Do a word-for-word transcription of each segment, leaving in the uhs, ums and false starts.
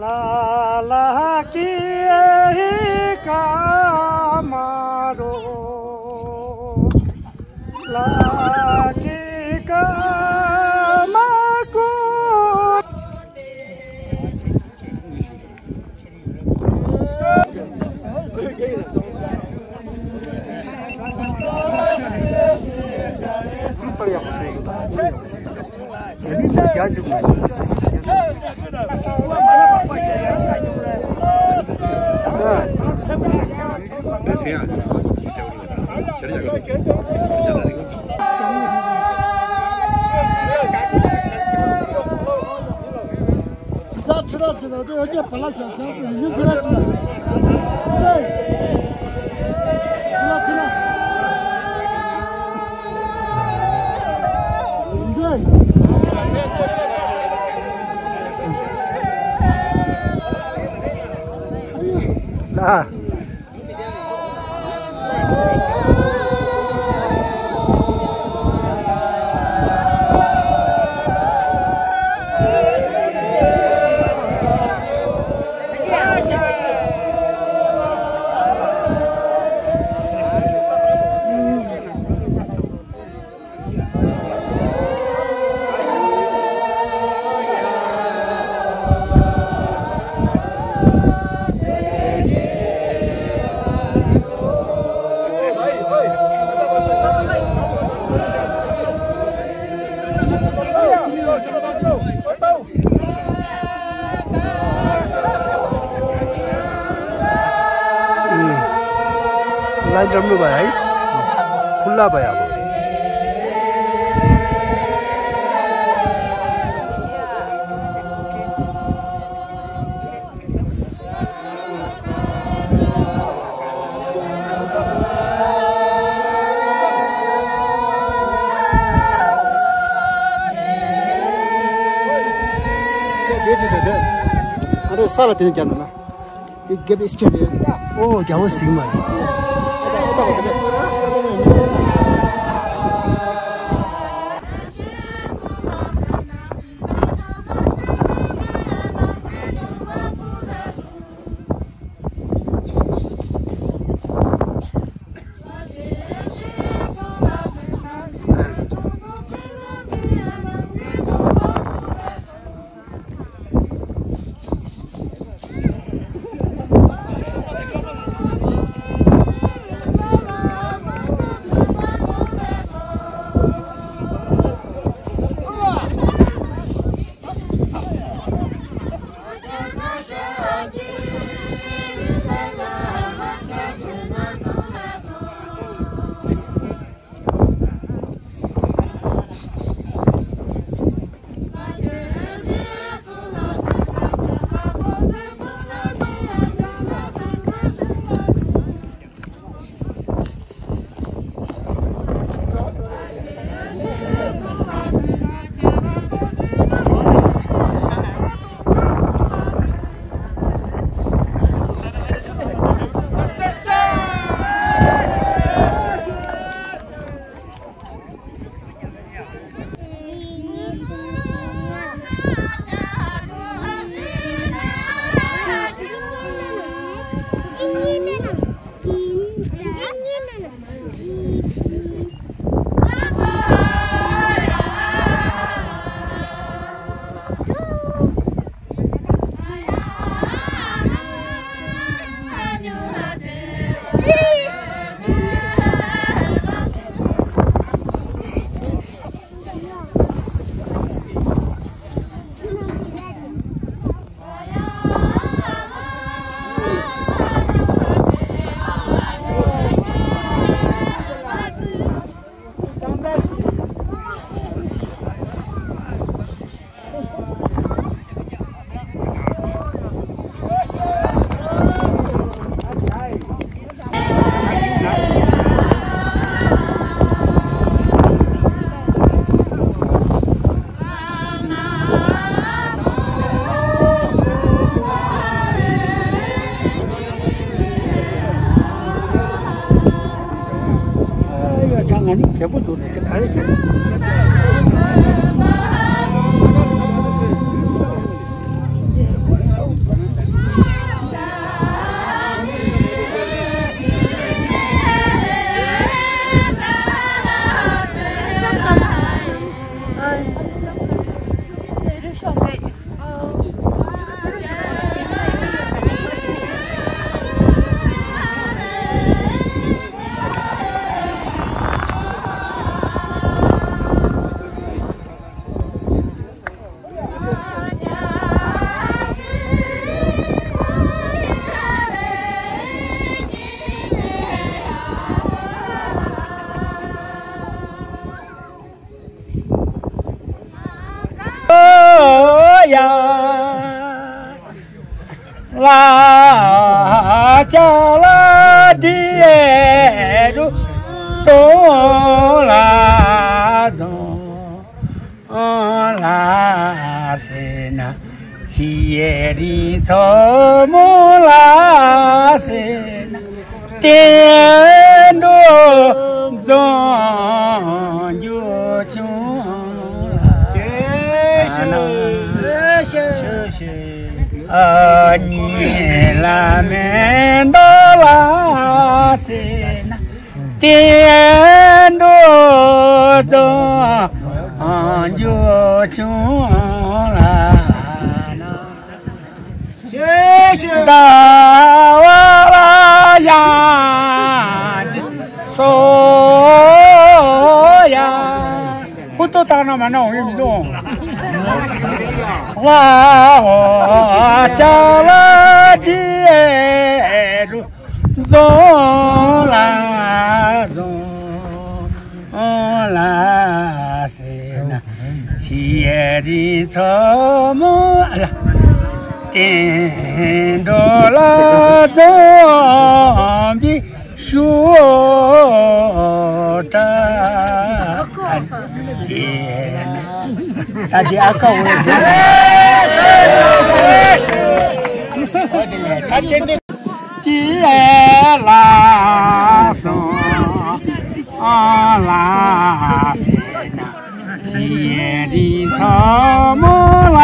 ལ་ལ་ཀི་ཧི་ཀ་མ་རོ། ལ་ཀི་ཀ་མ་ཀོ། སུ་པར་ཡག་པོ་བྱས་ཡོད་པ། རྒྱ་ཆུ་ ད་འགྲམ་ལུ་བ་ཡ། ཁུ་ལ་བ་ཡ་བ། དེ་སུ་དེ་དེ། ཨ་རེ་ས་ལ་དེ་ནས་རྒྱབ་ན་ན། ཡུ་གེབ་ཨིས་ཁེ་ལེ། ཨོ་རྒྱ་བོ་ཟིག་མ་རེད། ལ་ལ་ལ་དི་ཨེ་རུ་སོང་ལ་སོང་ལ་སེ་ན། ཚེ་རིང་མཚོ་མོ་ལ་ཟེར་ན། གཏན་དུ་བཟང་རྒྱུ་བྱུང་ལ། ཨ་ནི་ལ་མེ་འདོ་ལ་ཟེར་ན། གཏན་དུ་བཟང་རྒྱུ་བྱུང་ལ། ཟླ་བ་ལ་ཡང་སོ་ཡ། ཧུ་ཏོ་བཏང་ན་མ་ན་འོང་ཡོད་མི་འདུག་ལ་ཧོ་ཅ་ལ་དི་ཨེ་རུ་རྫོང་ལ། རི་མཚོ་མོ་ལ། བསྟན་འགྲོ་ལ་འཛོམས་པའི་ཤུགས་དྲག་ད་འདི་ཨ་ཀ་འོ་ཅི་ལ་སོང་ལ་ཟེར་ན། ཚེ་རིང་མཚོ་མོ་ལ་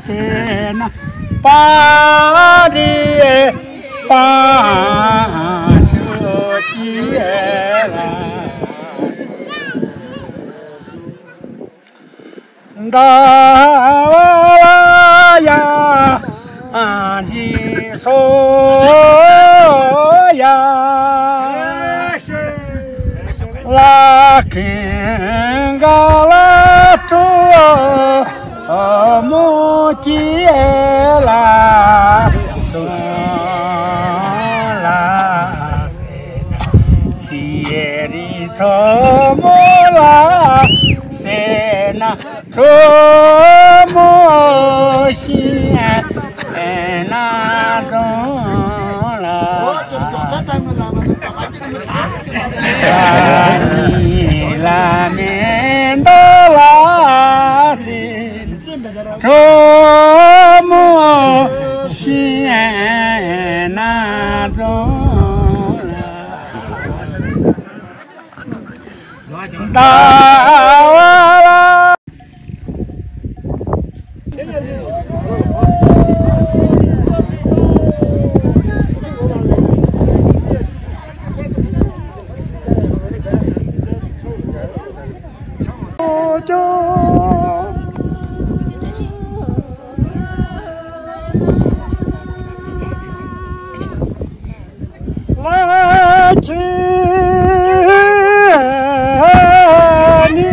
ཟེར་ན། པ་རི་པ་ཤོ་ཅི་ལ། ཟླ་བ་ལ་ཡ་ཇི་སོ་ཡ། ལ་ཁེ་ག་ལ་ཏོ་མོ་ཅི་ལ་སོང་ལ། ཚེ་རིང་མཚོ་མོ་ལ་ཟེར་ན། གྲོ་མོ་ཤིང་ན་རྫོང་ལ། ལ་མེ་འདོ་ལ་སི། གྲོ་མོ་ཤིང་ན་རྫོང་ལ། ཟླ་བ་ལ། ལ་ཁྱེད་ནི་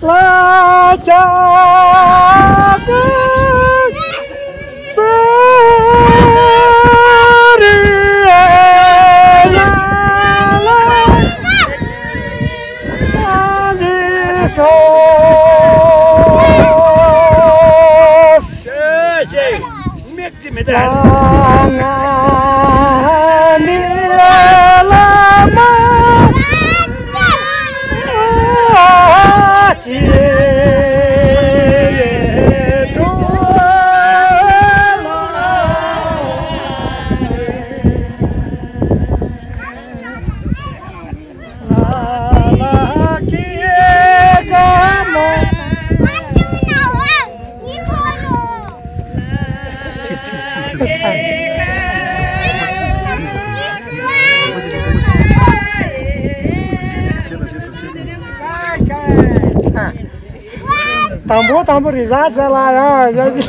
ལ་རྒྱ་གར་ཙ་རི་ཡ་ལ་ལ་ཇི་སོ། མིག་ཅི་མི་ལྟ། ང་ནི་ལ་མ་ཅི་འགྲོ། དང་པོ་དང་པོ་རི་གཟར་ཟེར་ལ་ཡང་ཡ་གི།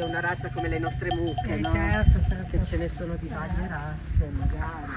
È una razza come le nostre mucche, no? Che ce ne sono di varie razze, magari.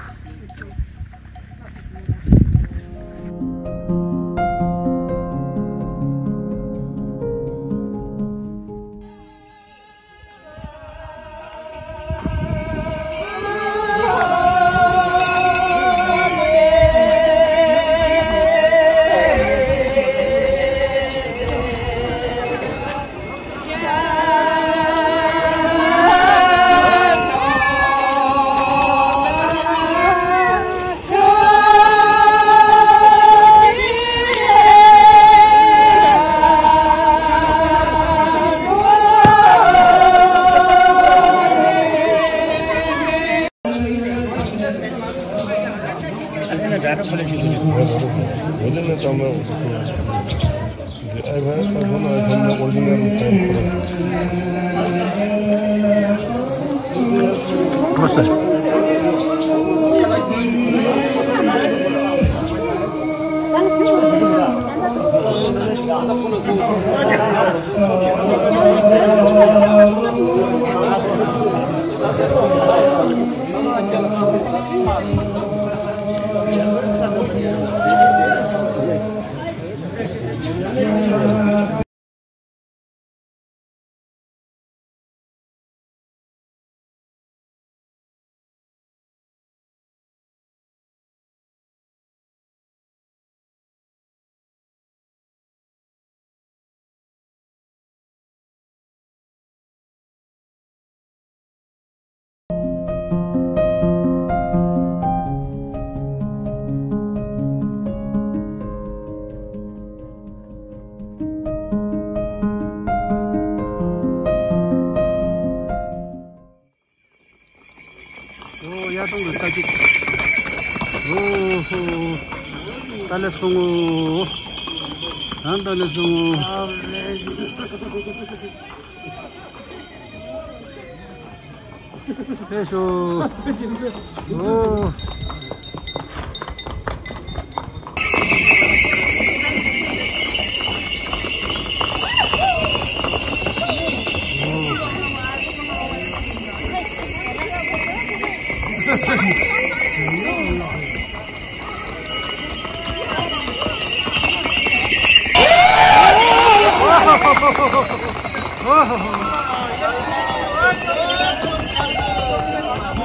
ཨོ་ཡ་ཏོང་གི་ས་ཅིག་ཨོ་ཧོ། ཏ་ལེ་སོང་ངོ་། ད་ཏ་ལེ་སོང་ངོ་། ཨེ་ཤོ། ཨོ།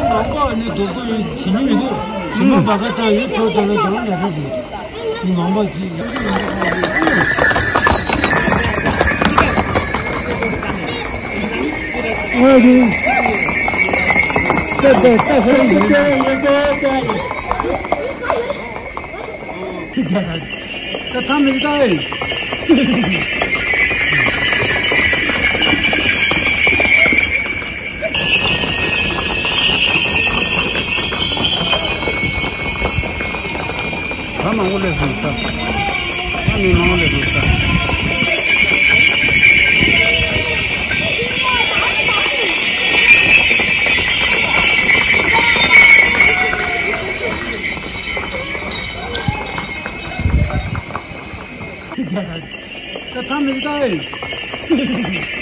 ནང་པ་ནི་རྡོག་པོ་ཡོད་བྱིན་མི་མི་འདུག་བྱིན་མ་བ་ག་ཏ་ཡོད་ཁྲོ་ཏ་ལ་དང་ལ་ཁ་ཅིག་ནང་པ་ཅིག་ཨ་རེ། ཏ་ཏ་ཏ་ཧ་རེ། ད་ཐ་མི་ད་ཨེ། ད་མང་པོ་ལས་སོང་ས། ད་མི་མང་པོ་ལས་སོང་ས། ད་ཐ་མི་ད་ཨེ།